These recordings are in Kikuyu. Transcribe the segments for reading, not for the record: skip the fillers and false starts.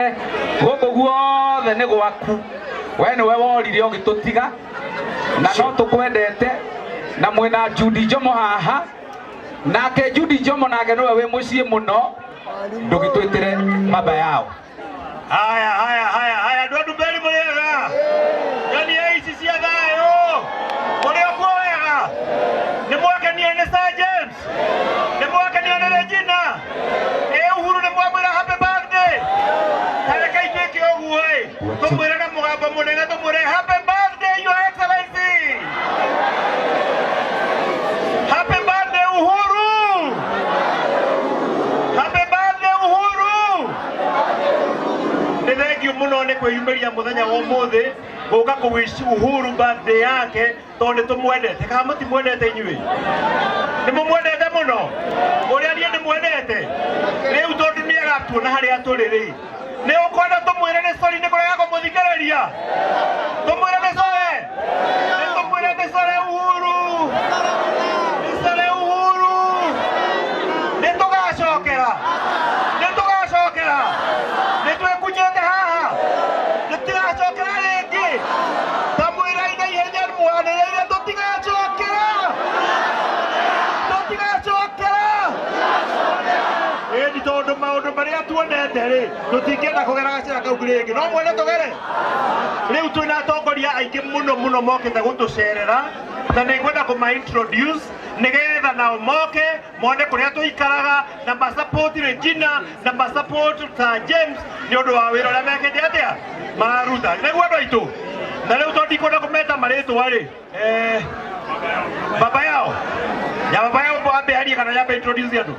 Gũkũ guothe nĩ gwaku, we nĩwe worire ũgĩtũtiga, na no tũkwendete. Na mwĩna Judy Njomo haha, nake Judy Njomo nake nĩwe wĩ mũciĩ mũno, ndũgĩtwĩtĩre baba yao. Haya, haya, haya, haya, andũ a Ndumberi mũrĩ ega? Nyoni ya ici cia thayũ, mũrĩ o kuo wega? Nĩ mwakenio nĩ Sir James? Nĩ mwakenio nĩ Regina? Ĩ Uhuru nĩ mwamwĩra happy birthday? Ta rekei twĩke ũguo ĩ, tũmwĩre na mũgambo mũnene, tũmwĩre happy birthday, Your Excellency! Happy birthday, Uhuru! Happy birthday, Uhuru! Nĩ thengiũ mũno nĩ kwĩyumĩria mũthenya wa ũmũthĩ gũka kũ wish Uhuru birthday yake, tondũ nĩ tũmwendete. Kana mũtimwendete inyuĩ? Nĩ mũmwendete mũno ũrĩa niĩ ndĩmwendete. Rĩu tondũ nĩ agatuona harĩa tũrĩ rĩ, nĩ ũkwenda tũmwĩre nĩ sorry nĩ kũrega kũmũthikĩrĩria? Tũmwĩre nĩ sorry? Nĩ tũmwĩre nĩ sorry, Uhuru, nĩ sorry, Uhuru, nĩ tũgacokera, nĩ tũgacokera, nĩ twĩkunyĩte haha, nĩ tũtigacokera rĩngĩ. Tamwĩrai na ihenya mwanĩrĩire, tũtigacokera, tũtigacokera. Ĩni tondũ maũndũ marĩa tuonete rĩ, tũtingĩenda kũgera gacĩra kau rĩngĩ, no mwene tũgere. Rĩu twĩna atongoria aingĩ mũno mũno mokĩte gũtũcerera, na nĩ ngwenda kũma introduce nĩgetha nao moke mone kũrĩa tũikaraga na masupport Regina na masupport Sir James nĩ ũndũ wa wĩra ũrĩa mekĩte atĩa mararuta nĩguo andũ aitũ. Na rĩu tondũ ndikwenda kũmeta marĩtwa rĩ, baba yao ya baba yao ambe arie kana yambe introduce andũ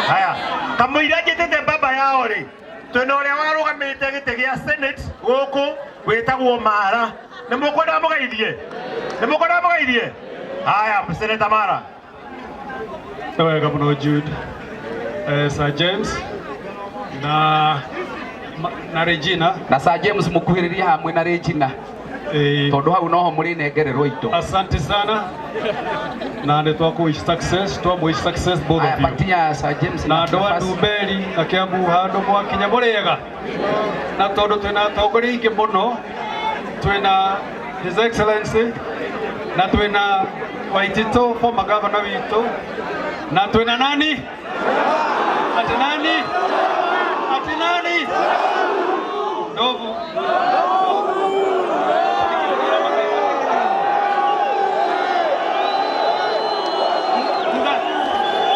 haya kamũira njĩtĩte baba yao rĩ. Twĩna ũrĩa warũgamĩte gĩtĩ gĩa Senate gũkũ wĩtagwo Mara. Nĩ mũkwenda mũgeithie? Nĩ mũkwenda mũgeithie? Haya, Senator Mara. Nĩ wega mũno, Jude. Sir James na Regina. Na Sir James mũkuhĩrĩrie hamwe na Regina, tondũ hau noho mũrĩnengererwo indo. Asante sana na nĩ twakũ wish success, twamwish success both Aya, of you. Patia Sir James na andũ a nafasi. Ndumberi na Kiambu handũ mwakinya mũrĩega, na tondũ twĩna atongoria aingĩ mũno, twĩna His Excellency na twĩna Waititũ, former governor witũ, na twĩna nani, ati nani, ati nani, Ndovu.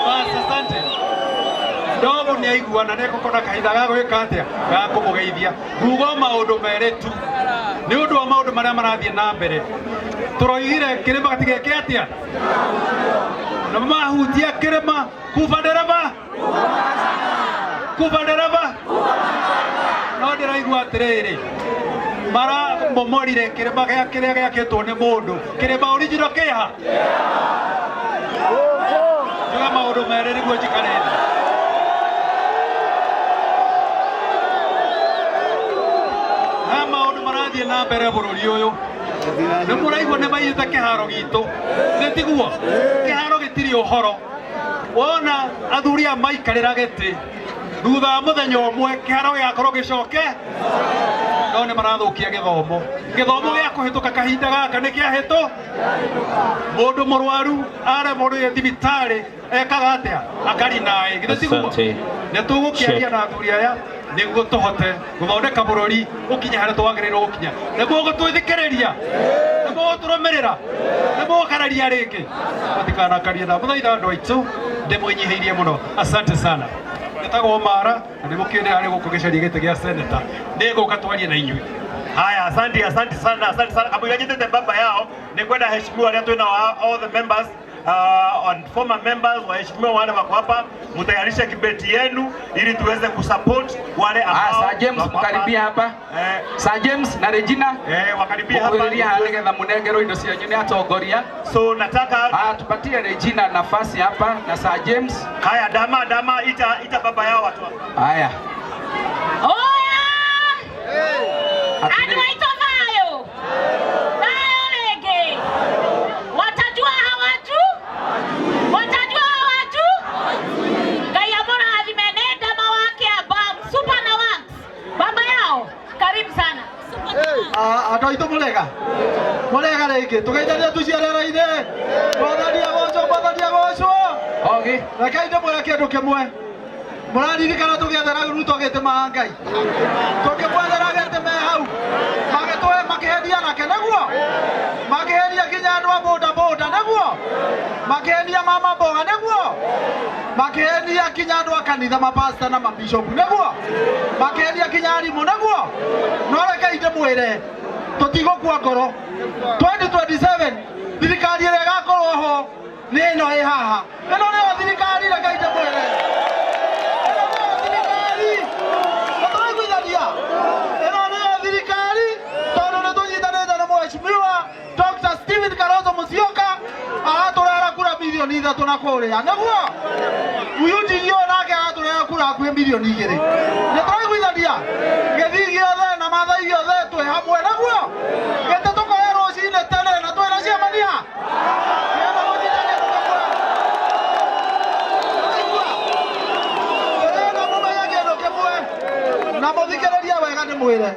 Basi, asante. Ndovu nĩ aiguana, nĩ egũkorwo na kahinda ga gwĩka atĩa, ga kũmũgeithia. Nguga o maũndũ merĩ tu nĩ ũndũ wa maũndũ marĩa marathiĩ na mbere. Tũroigire kĩrĩma gatigeke atĩa na mahutia kĩrĩma, kuba ndereba, kuba ndereba. No ndĩraigua atĩrĩrĩ, maramomorire kĩrĩma gĩa kĩrĩa gĩakĩtwo nĩ mũndũ, kĩrĩma original kĩha. Njuge maũndũ merĩ nĩguo njikare thĩ. He maũndũ marathiĩ na mbere bũrũri ũyũ. Nĩ mũraigua nĩ maiyĩte kĩharo gitũ, nĩ tiguo? Kĩharo gĩtirĩ ũhoro. Wona athuri aya maikarĩra gĩtĩ, thutha wa mũthenya ũmwe kĩharo gĩgakorwo gĩcoke, no nĩ marathũkia gĩthomo. Gĩthomo gĩa kũhĩtũka kahinda gaka nĩ kĩahĩtũ. Mũndũ mũrwaru aremwo nĩ thibitarĩ ekaga atĩa? Akarinaĩ, githĩ tiguo? Asante. Nĩ tũgũkĩaria na athuri aya nĩguo tũhote gũthondeka bũrũri ũkinye harĩa twagĩrĩirwo gũkinya. Nĩ mũgũtwĩthikĩrĩria? Nĩ mũgũtũrũmĩrĩra? Nĩ mũgũkararia rĩngĩ? Mũtikanakarie na mũthaitha andũ aitũ, ndĩmwĩnyihĩirie mũno. Asante sana. Njĩtagwo Mara na nĩ mũkĩndĩ harĩ gũkũ gĩcaria gĩtĩ gĩa seneta. Nĩ ngũka twarie na inyuĩ. Haya, asante, asante sana, asante sana. Kamũira njĩtĩte baba yao, nĩ kwenda heshimiwa arĩa twĩna all the members and former members, waheshimiwa wale wako hapa, mtayarishe kibeti yenu ili tuweze kusupport wale ambao Sir James wako hapa. mkaribia hapa. Sir James na Regina wakaribia hapa. Mũkuhĩrĩrie haha nĩgetha mũnengerwo indo cianyu nĩ atongoria. So nataka tupatie Regina nafasi hapa na Sir James. Haya, dama dama, ita ita baba yao watu. Haya. Oya! Andũ aitũ, thayũ, thayũ rĩngĩ. Watajua hawaju, watajua hawaju. Ngai amũrathime. Nĩ ndama wa Kĩamba, super na wax. Andũ aitũ mũrega mũrega rĩngĩ tũgeithania tũciarera-inĩ mwathani agocwo mwathani agocwo. Ogi. Rekei ndĩmwĩre kĩndũ kĩmwe mũraririkana tũgĩethera Ruto gĩtĩ ma Ngai tũkĩmwethera gĩtĩ me hau magĩtũhe makĩhenia nake nĩguo makĩhenia nginya andũ a boda boda nĩguo makĩhenia mama mboga nĩguo makĩhenia nginya andũ a kanitha mapasta na mabishopu nĩguo makĩhenia nginya arimũ nĩguo no rekei ndĩmwĩre tũtigũkua ngoro 2027 thirikari ĩrĩa ĩgakorwo ho nĩ ĩno ĩ haha ĩno nĩyo thirikari rekei ndĩmwĩre ĩno nĩyo thirikari nĩtũraiguithania ĩno nĩyo thirikari tondũ nĩtũnyitanĩte na mheshimiwa Dr. Stephen Kalonzo Musyoka aratũrehera kura milioni 3 na kũrĩa nĩguo Eugene ũyũ nake aratũrehera kura hakuhĩ milioni 2 nĩtũraiguithania gĩthii gĩothe na Maathai gĩothe twĩ hamwe nĩguo gĩtĩ tũkoya rũcinĩ tene na twĩna ciamania nĩgetha mũnyite kĩndũ kĩmwe. Ndĩrenda mũmenye kĩndũ kĩmwe na mũthikĩrĩrie wega ndĩmwĩre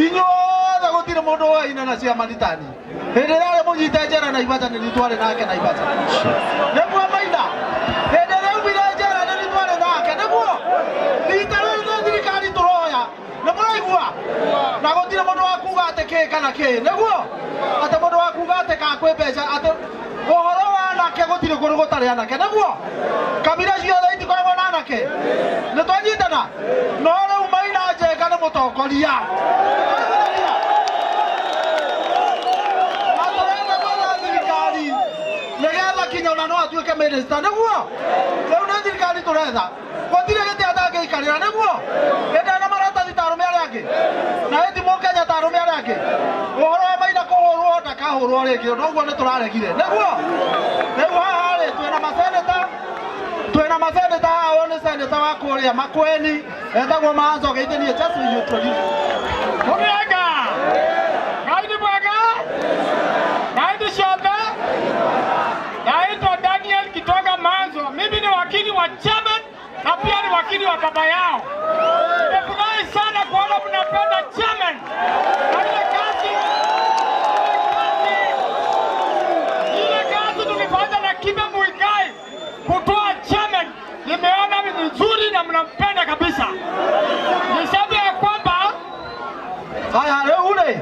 inyuothe gũtirĩ mũndũ woaine na ciamani tani hĩndĩ ĩrĩa arĩ mũnyite njera Naivasha nĩ twarĩ nake Naivasha nĩguo Maina hĩndĩ ĩrĩa aumire njera nĩ twarĩ nake nĩguo rita rĩrĩ nĩ thirikari tũroya nĩ mũraigua na gũtirĩ mũndũ wa kuga atĩ kĩ kana kĩ nĩguo atĩ mũndũ wa kuga atĩ ka kwĩ mbeca atĩ ũhoro wa anake gũtirĩ kũndũ gũtarĩ anake nĩguo kabira ciothe itikoragwo na anake nĩ twanyitana no rĩu Maina Njenga nĩ mũtongoria na tũrenda gwetha thirikari nĩgetha kinya ona no atuĩke minister nĩguo rĩu nĩ thirikari tũretha gũtirĩ gĩtĩ atangĩikarĩra nĩguo ĩndĩ na maratathi ta arũme arĩa angĩ na ĩti mũkenya ta arũme arĩa angĩ ũhoro wa Maina kũhũrwo ndakahũrwo rĩngĩ noguo nĩ tũraregire nĩguo rĩu haha rĩ twĩna maseneta twĩna maseneta haha ũyũ nĩ seneta wa kũrĩa Makueni etagwo Maanzo geithanie just you introduce. Mũrĩega. Ngai nĩ mwega. Ngai nĩ ciothe. Naitwa Daniel Kitonga Manzo. Mimi ni wakili wa chairman na pia ni wakili wa baba yao. Nimefurahi sana kuona mnapenda chairman. Na ile kazi tulifanya na Kibe Muigai kutoa chairman, nimeona ni nzuri na mnampenda kabisa. Niseme ya kwamba Haya rĩu rĩ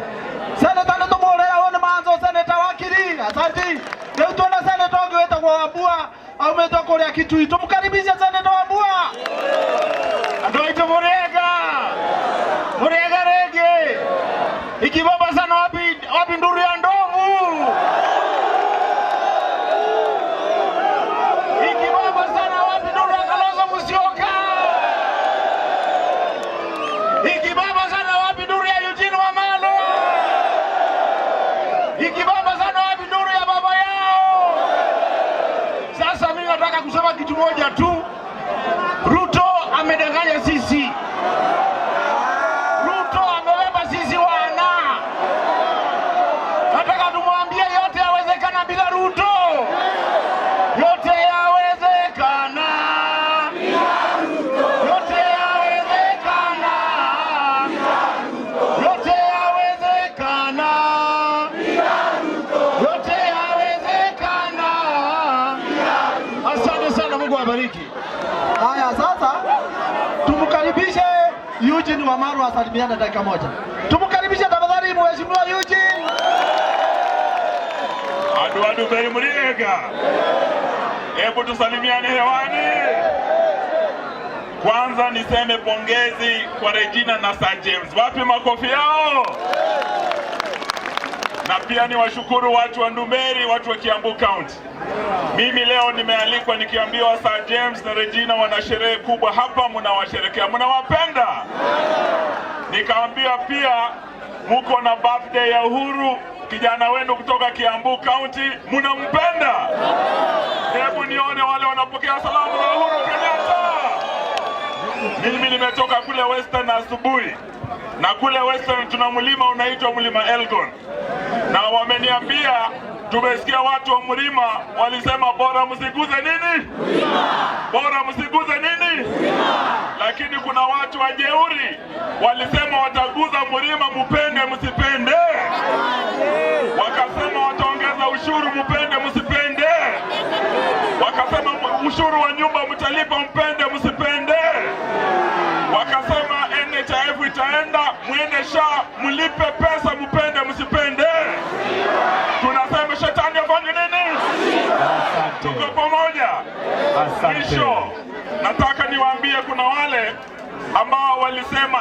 seneta nĩ tũmũrĩra ũyũ nĩ Manzo seneta wakiri asanti rĩu twĩna seneta ũngĩ wĩtagwo Wambua aumĩte kũrĩa Kitui tũmkaribishe seneta Wambua. Andũ aitũ mũrĩega mũrĩega rĩngĩ ikibaba sana wapi wapi nduru ya ndovu ikibaba sana wapi nduru ya Kalonzo Musyoka ikibaba sana wapi nduru ya Eugene Wamalwa ikibaba sana wapi nduru ya baba yao. Sasa mimi nataka kusema kitu moja tu. Ruto amedanganya sisi. Ruto amebeba sisi wana. Nataka tumwambie yote yawezekana bila Ruto. Yote yawezekana. Yote yawezekana. Yote yawezekana. Yote yawezekana. Asante sana, Mungu awabariki. Haya sasa tumkaribishe Eugene Wamalwa asalimiane dakika moja. Tumkaribishe tafadhali Mheshimiwa Eugene. Andu andu mbere muriega. Hebu tusalimiane hewani. Kwanza niseme pongezi kwa Regina na Sir James. Wapi makofi yao? Na pia ni washukuru watu wa Ndumberi, watu wa Kiambu County. Mimi leo nimealikwa nikiambiwa Sir James na Regina wana sherehe kubwa hapa, mnawasherekea, mnawapenda. Nikaambiwa pia muko na birthday ya Uhuru, kijana wenu kutoka Kiambu County, mnampenda. Hebu nione wale wanapokea salamu za Uhuru Kenyatta. Mimi nimetoka kule Western asubuhi, na kule Western tuna mlima unaitwa mlima Elgon, na wameniambia tumesikia watu wa mlima walisema bora msiguze nini, bora msiguze nini, lakini kuna watu wajeuri walisema wataguza mlima, mupende msipende.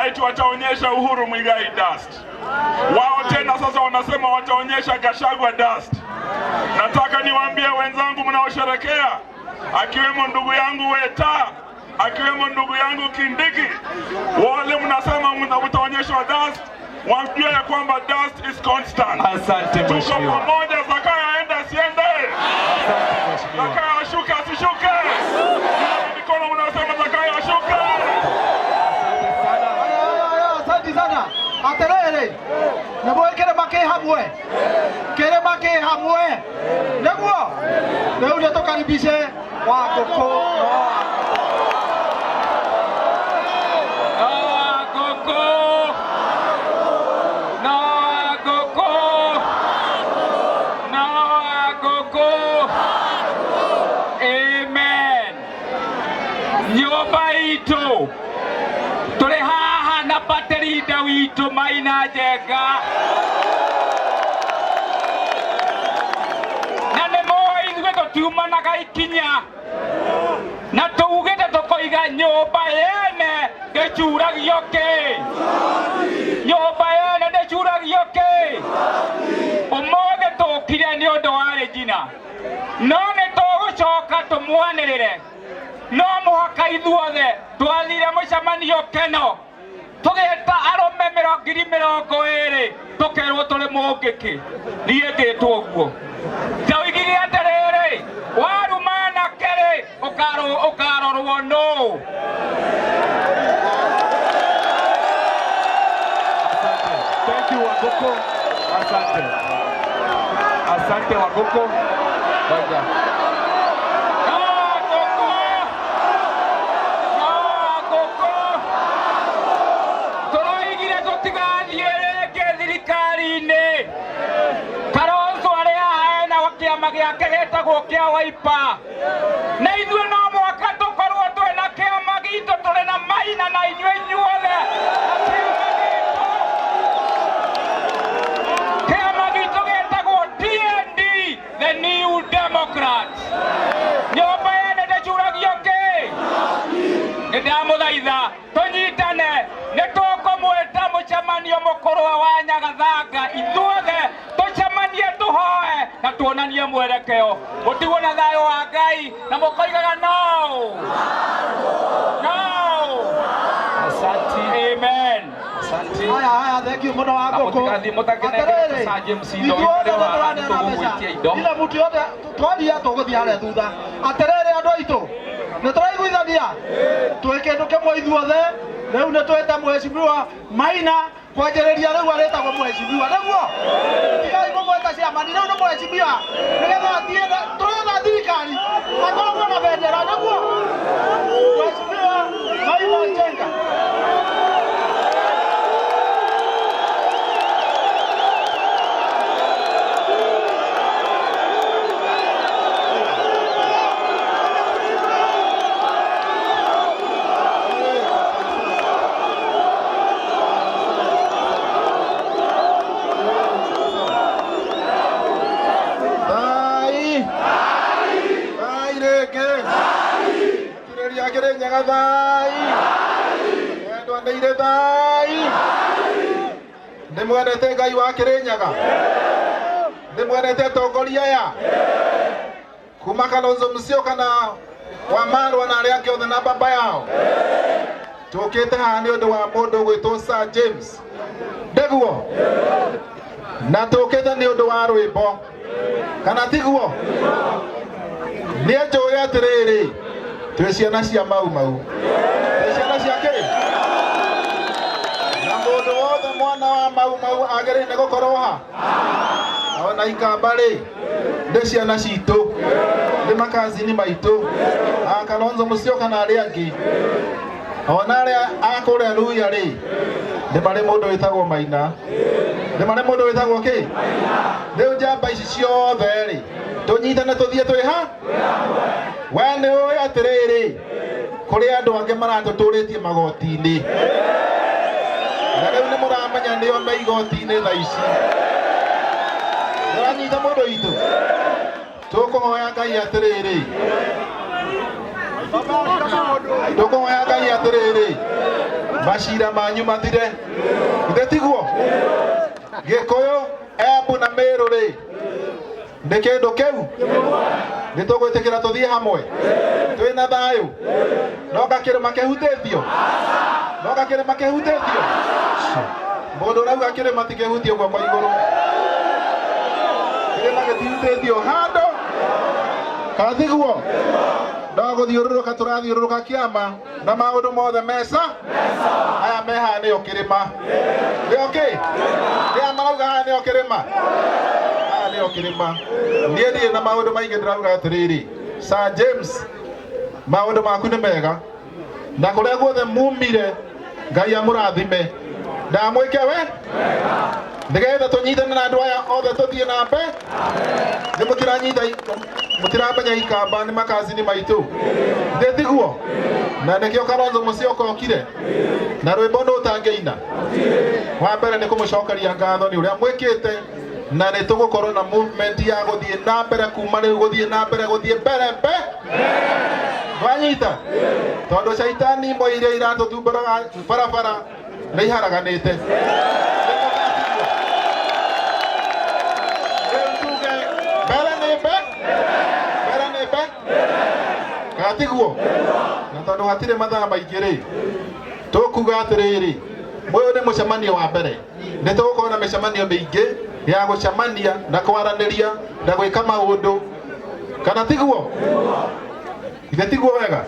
eti wataonyesha Uhuru Muigai dust. Wao tena sasa wanasema wataonyesha Gachagua dust. Nataka niwaambie wenzangu mnaosherekea, akiwemo ndugu yangu Weta, akiwemo ndugu yangu Kindiki, wale mnasema mtaonyeshwa dust, wajue ya kwamba dust is constant. Asante Tuko mheshimiwa. pamoja, Zakayo aende asiende, Asante mheshimiwa. Zakayo ashuke asishuke. Mikono mnaosema Zakayo ashuke. Asante sana atiriri nĩmũĩ kĩrĩma kĩ hamwe, kĩrĩma kĩ hamwe, nĩguo rĩu nĩ tũkaribishe Wangũkũ. No Wangũkũ. No Wangũkũ. No Wangũkũ. Amen. Nyũmba itũ tũrĩ haha na party leader witũ Maina Njenga, na nĩ mũĩ ithuĩ tũtiumanaga ikinya, na tugĩte tũkoiga nyũmba yene ndĩcuragio kĩ, nyũmba yene ndĩcuragio kĩ. Ũmũthĩ tũkire nĩ ũndũ wa Regina, no nĩ tũgũcoka tũmwanĩrĩre. No mũhaka ithuothe twathire mũcemanio Keno, tũgĩta arũme 20,000, tũkerwo tũrĩ mũngĩkĩ. Niĩ ngĩtwo ũguo, ndaoigire atĩrĩrĩ, waruma anake-rĩ, ũkarorwo nũ? Asante. Thank you, Wangũkũ. Asante. Asante, Wangũkũ. Ngoja. No Wangũkũ. No Wangũkũ. Tũroigire tũtigathiĩ rĩngĩ thirikari-inĩ. Kalonzo arĩa haha ena kĩama gĩake gĩtagwo kĩa Wiper. Na ithuĩ no mũhaka tũkorwo twĩna kĩama gitũ, tũrĩ na Maina na inyuĩ inyuothe. Na kĩama gitũ. Kĩama gitũ gĩtagwo DND, the New Democrats. Nyũmba yene ndĩcuragio kĩ? Nĩ ndamũthaitha tũnyitane, nĩ tũkũmwĩta mũcemanio mũkũrũ wa Nyagathanga, ithuothe tũcemanie, tũhoe na tuonanie mwerekeo. Mũtigwo na thayũ wa Ngai na mũkoigaga no no. Asante. Amen. Asante. Haya haya, thank you mũno Wangũkũ. Mũtigathiĩ mũtakenete. Atĩrĩrĩ, Sir James indo ithuothe irĩ nĩ haha tũraneana nĩtũgũgwĩtia mbeca. indo. Kila mtu yote twaria tũgũthiĩ harĩa thutha. Atĩrĩrĩ, andũ aitũ, nĩ tũraiguithania twĩ kĩndũ kĩmwe ithuothe. Rĩu nĩ twĩte mheshimiwa Maina, kwanjĩrĩria rĩu arĩtagwo mheshimiwa, nĩguo tigai kũmwĩta ciamani, rĩu nĩ mheshimiwa, nĩgetha athiĩ tũretha thirikari akoragwo na bendera, nĩguo mheshimiwa Maina Njenga. Thai! Thai rĩngĩ! Kirĩria Kĩrĩnyaga thai! Mwendwa nĩirĩ thai! Nĩ mwendete Ngai wa Kĩrĩnyaga? Nĩ mwendete atongoria aya? Kuma Kalonzo Musyoka na Wamalwa na arĩa angĩ othe na baba yao? Tũkĩte haha nĩ ũndũ wa mũndũ ũgwĩtwo Sir James. Ndĩguo? Na tũkĩte nĩ ũndũ wa rwĩmbo, kana tiguo? Nĩ njũĩ atĩrĩrĩ, twĩ ciana cia Mau Mau, twĩ ciana cia kĩ, na mũndũ wothe mwana wa Mau Mau agĩrĩire nĩ gũkorwo ha ona Ikamba rĩ, nĩ ciana citũ, nĩ makazini maitũ, a Kalonzo Musyoka na arĩa angĩ, ona arĩa a kũrĩa Luhya rĩ, nĩ marĩ mũndũ wĩtagwo Maina, nĩ marĩ mũndũ wĩtagwo kĩ. Rĩu njamba ici ciothe rĩ, tũnyitane tũthiĩ twĩ ha. We nĩ ũĩ atĩrĩrĩ, kũrĩ andũ angĩ maratũtũrĩtie magoti-inĩ, na rĩu nĩ mũramenya nĩo me igoti-inĩ thaa ici. Nĩũranyita mũndũ witũ? Tũkũhoya Ngai atĩrĩrĩ, tũkũhoya Ngai atĩrĩrĩ, Macira manyu mathire. Githĩ tiguo? Gĩkũyũ, Embu na Meru rĩ, nĩ kĩndũ kĩu? Nĩ tũgwĩtĩkĩra tũthiĩ hamwe? Twĩna thayũ? No gakĩrĩma kĩhutĩtio? No gakĩrĩma kĩhutĩtio? Mũndũ ũrauga kĩrĩma ti kĩhutio guoko igũrũ. Kĩrĩma gĩtihutĩtio handũ? Kana tiguo? No gũthiũrũrũka tũrathiũrũrũka kĩama na maũndũ mothe mesa aya me haha nĩo kĩrĩma. Nĩo kĩ? Nĩa marauga haha nĩo kĩrĩma? Aya nĩo kĩrĩma. Niĩ ndirĩ na maũndũ maingĩ ndĩrauga atĩrĩrĩ, Sir James, maũndũ maku nĩ mega na kũrĩa guothe mumire Ngai amũrathime ndamwĩke we nĩgetha tũnyitane na andũ aya othe tũthiĩ na mbe nĩ mũtiranyita mũtiramenya ikamba nĩ makazini maitũ thĩ tiguo na nĩkĩo Kalonzo Musyoka okire na rwĩmbo nũ ũtangĩina. Wa mbere nĩ kũmũcokeria ngatho nĩ ũrĩa mwĩkĩte na nĩ tũgũkorwo na movement ya gũthiĩ na mbere kuma rĩu gũthiĩ na mbere gũthiĩ mbere mbe nwanyita tondũ caitani imwe iria iratũtumbũraga barabara nĩ iharaganĩte. Rĩu tuge mbere nĩ mbe mbere nĩ mbe kana tiguo? Na tondũ hatirĩ mathaa maingĩ rĩ, tũkuga atĩrĩrĩ, ũyũ nĩ mũcemanio wa mbere. Nĩ tũgũkorwo na mĩcemanio mĩingĩ ya gũcemania na kwaranĩria na gwĩka maũndũ kana tiguo? Ithe tiguo wega?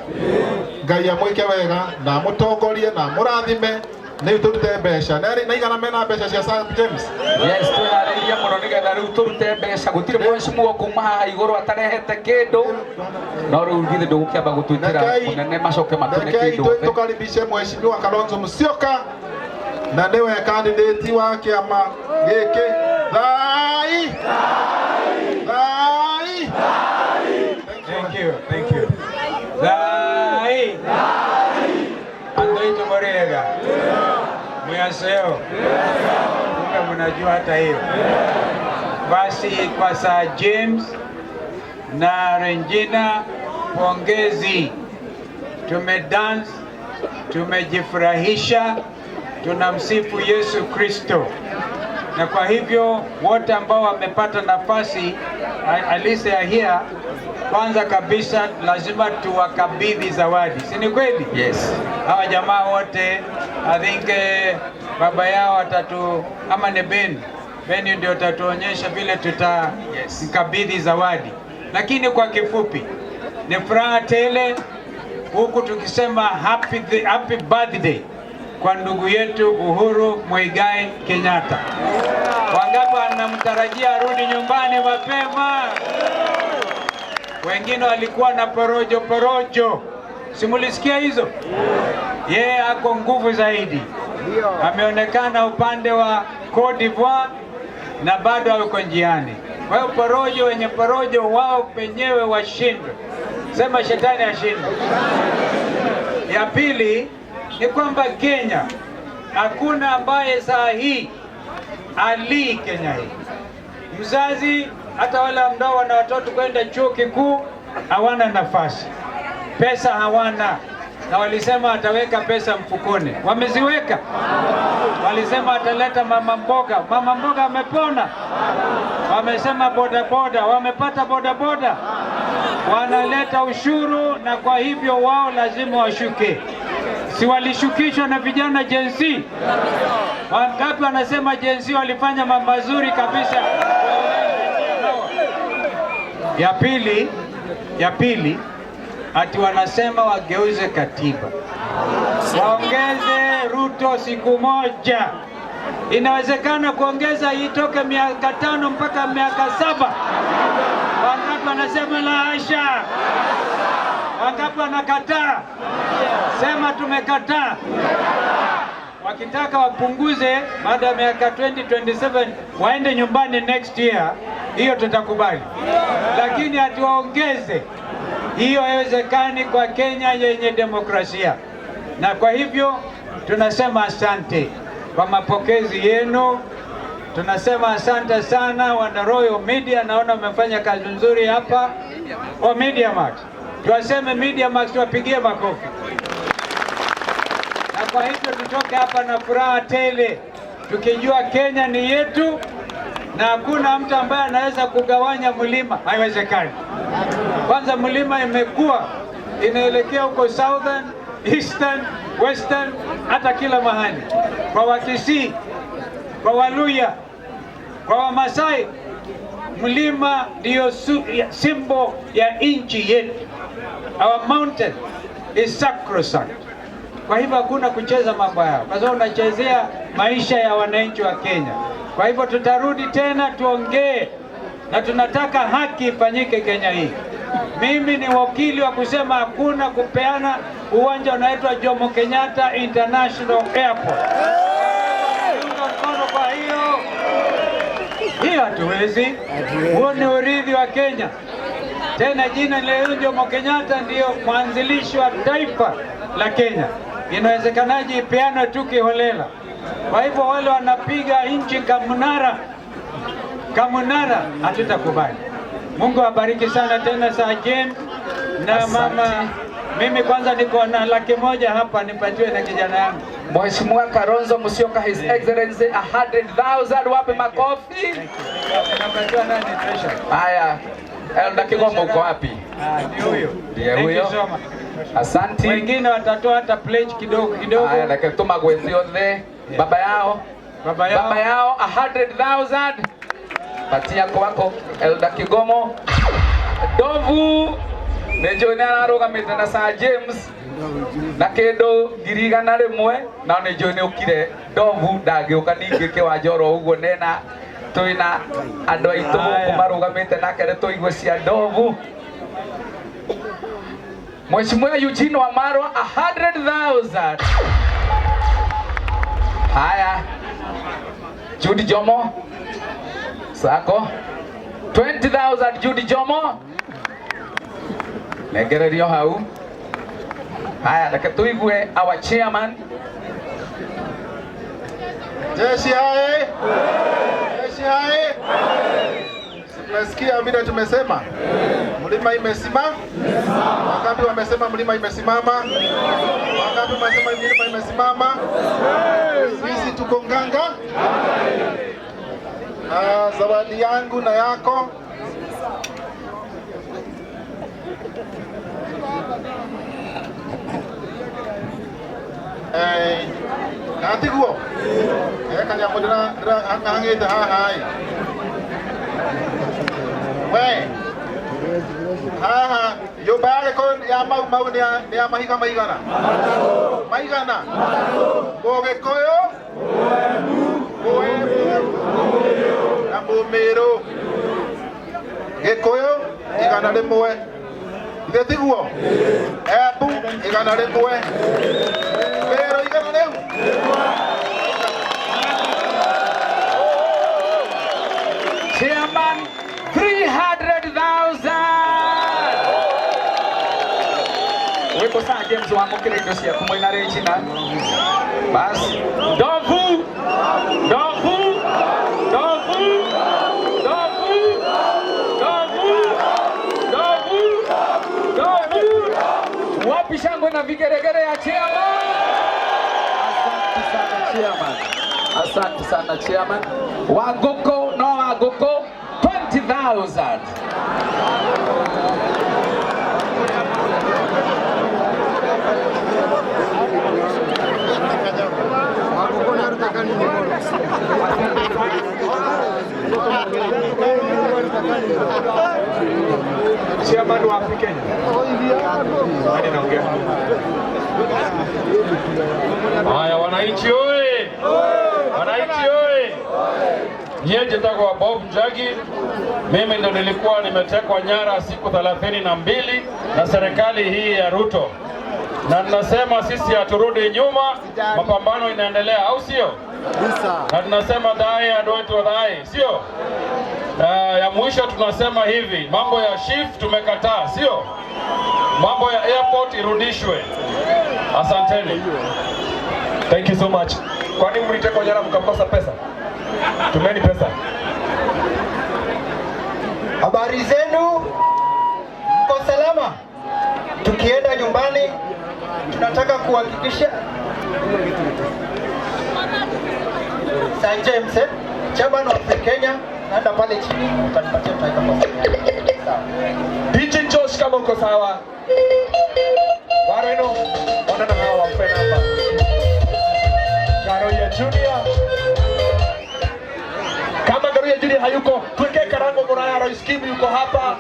Ngai amwĩke wega na amũtongorie na amũrathime. Rĩu tũrute mbeca na igana mena mbeca cia Sir James. Yes, twĩharĩirie mũno nĩgetha rĩu tũrute mbeca. Gũtirĩ mheshimiwa kuma haha igũrũ atarehete kĩndũ, no rĩu githĩ ndũgũkĩamba gũtwĩtĩra mũnene macoke matũne Rekei kĩndũ othe. Tũkaribishe mheshimiwa Kalonzo Musyoka na nĩwe candidate wa kĩama gĩkĩ. Thai thai. Thank you, thank you. Thai. Andũ aitũ mũrĩega? Mwĩaseo? Kumbe mnajua hata hiyo. Basi kwa Sir James na Regina, pongezi. Tumedance, tumejifurahisha, tunamsifu Yesu Kristo. Na kwa hivyo wote ambao wamepata nafasi at least they are here, kwanza kabisa lazima tuwakabidhi zawadi, si ni kweli? Yes. Hawa jamaa wote I think baba yao watatu ama ni Ben. Ben ndio atatuonyesha vile tutamkabidhi zawadi, lakini kwa kifupi ni furaha tele huku tukisema happy birthday kwa ndugu yetu Uhuru Muigai Kenyatta. Wangapi wanamtarajia arudi nyumbani mapema? Wengine walikuwa na porojo porojo, simulisikia hizo? Yeye ako nguvu zaidi, ameonekana upande wa Cote d'Ivoire na bado yuko njiani. Kwa hiyo porojo, wenye porojo wao wenyewe washindwe, sema shetani ashindwe. Ya pili ni kwamba Kenya hakuna ambaye saa hii alii Kenya hii. Mzazi hata wale ambao wana watoto kwenda chuo kikuu hawana nafasi, pesa hawana, na walisema ataweka pesa mfukoni, wameziweka. Walisema ataleta mama mboga, mama mboga amepona. Wamesema bodaboda, wamepata bodaboda. Wanaleta ushuru, na kwa hivyo wao lazima washuke. Si walishukishwa na vijana Gen Z? Wangapi wanasema Gen Z walifanya mambo mazuri kabisa? Ya pili ati wanasema wageuze katiba, waongeze Ruto siku moja. Inawezekana kuongeza itoke miaka 5 mpaka miaka 7. Wangapi wanasema la hasha? Wangapi wanakataa? Sema tumekataa. Wakitaka wapunguze baada ya miaka 2027 waende nyumbani next year, hiyo tutakubali, lakini ati waongeze, hiyo haiwezekani kwa Kenya yenye demokrasia. Na kwa hivyo tunasema asante kwa mapokezi yenu, tunasema asante sana wana Royal Media, naona wamefanya kazi nzuri hapa. O Media Max, tuwaseme Media Max, tuwapigie makofi. Na Na kwa hivyo tutoke hapa na furaha tele, tukijua Kenya ni yetu na hakuna mtu ambaye anaweza kugawanya mlima, haiwezekani. Kwanza mlima imekuwa inaelekea huko southern, eastern, western, hata kila mahali, kwa Wakisii, kwa Waluya, kwa Wamasai, mlima ndiyo symbol ya nchi yetu. Our mountain is sacrosanct. Kwa hivyo hakuna kucheza mambo hayo, kwa sababu unachezea maisha ya wananchi wa Kenya. Kwa hivyo tutarudi tena tuongee, na tunataka haki ifanyike Kenya hii. Mimi ni wakili wa kusema hakuna kupeana uwanja unaitwa Jomo Kenyatta International Airport. Unga mkono kwa hiyo hiyo, hatuwezi. Huo ni urithi wa Kenya. Tena jina leo Jomo Kenyatta ndiyo mwanzilishi wa taifa la Kenya. Inawezekanaje ipeanwe tu kiholela? Kwa hivyo wale wanapiga nchi kamunara kamunara, hatutakubali. Mungu awabariki sana tena Sir James na Asante. Mama. Mimi kwanza niko na 100,000 hapa nipatiwe na kijana yangu. Mheshimiwa Kalonzo Musyoka, His Excellency 100,000, wape makofi. Napatiwa nani treasurer? Haya, Elda Kigomo uko wapi? Ah, ni huyo. Ndiye Thank you huyo. so much. Asanti. Wengine watatoa hata pledge kidogo kidogo. Haya, reke tumagwezi othe. Baba yao. Baba yao. Baba yao 100,000. Patia kwako Elda Kigomo. Ndovu nĩ njũĩ nĩ ararũgamĩte na Sir James na kĩndũ 100,000 na nĩ njũĩ nĩ ũkire. Ndovu ndangĩũka ningĩ kĩwanja oro ũguo, nena twĩna andũ aitũ gũkũ marũgamĩte nake nĩ tũigue cia Ndovu. Mheshimiwa Eugene Wamalwa 100,000. Haya, Judy Jomo Sako 20,000. Judy Jomo nengererio hau. Haya, reke tuigue our chairman. Jeshi hai! Jeshi hai! Tumesikia vile tumesema, mlima imesimama. Wangapi wamesema mlima imesimama? Wangapi wamesema mlima imesimama? Sisi tuko nganga. Zawadi yangu na yako natiguo kanyamũ ndĩrahang'ĩte haha ĩ we haha nyũmba ya Gĩkũyũ ya Mau Mau nĩ ya mahiga maigana maigana Mũgĩkũyũ, Mũembu na Mũmĩrũ. Gĩkũyũ 100, ithe tiguo? Embu 100, Mĩrũ igana rĩu. Chairman 300,000. Wiko Sir James wamũkĩre indo ciaku mwĩna Regina. Bas, Ndovu, Ndovu, Ndovu, Ndovu, Ndovu, Ndovu, Ndovu. Wapi shangwe na vigeregere ya chairman? Asante sana chairman. Asante sana chairman. Wangũkũ no Wangũkũ 20,000. Chairman wa Kenya. Nani naongea? Haya, wananchi oye! Wananchi oye! Nyie njitagwa Bob Njagi. Mimi ndo nilikuwa nimetekwa nyara siku 32 na serikali hii ya Ruto, na tunasema sisi haturudi nyuma, mapambano inaendelea, au sio? Na tunasema dai adoetu dai, sio? Ya mwisho tunasema hivi, mambo ya SHIF tumekataa, sio? Mambo ya airport irudishwe. Asanteni. Thank you so much. Kwani mlitekwa nyara mkakosa pesa? Tumeni pesa. Habari zenu, mko salama? Tukienda nyumbani, tunataka kuhakikisha Sir James, eh? Chairman of the Kenya, naenda pale chini utanipatia tutaweka kwa simu yako. Sawa. DJ Josh kama uko sawa. Wareno, onana hawa wampe namba. Garoya Junior. Kama Garoya Junior hayuko, tuwekee Karango Muraya, Royce Kim yuko hapa.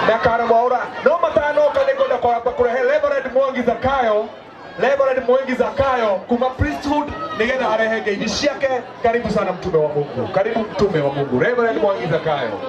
Na Karo Mwaura. No matano kanegonda kwa hapa kurehe Reverend Mwangi Zakayo. Reverend Mwangi Zakayo kuma priesthood nigetha arehe ngeithi ciake. Karibu sana mtume wa Mungu. Karibu mtume wa Mungu. Reverend Mwangi Zakayo.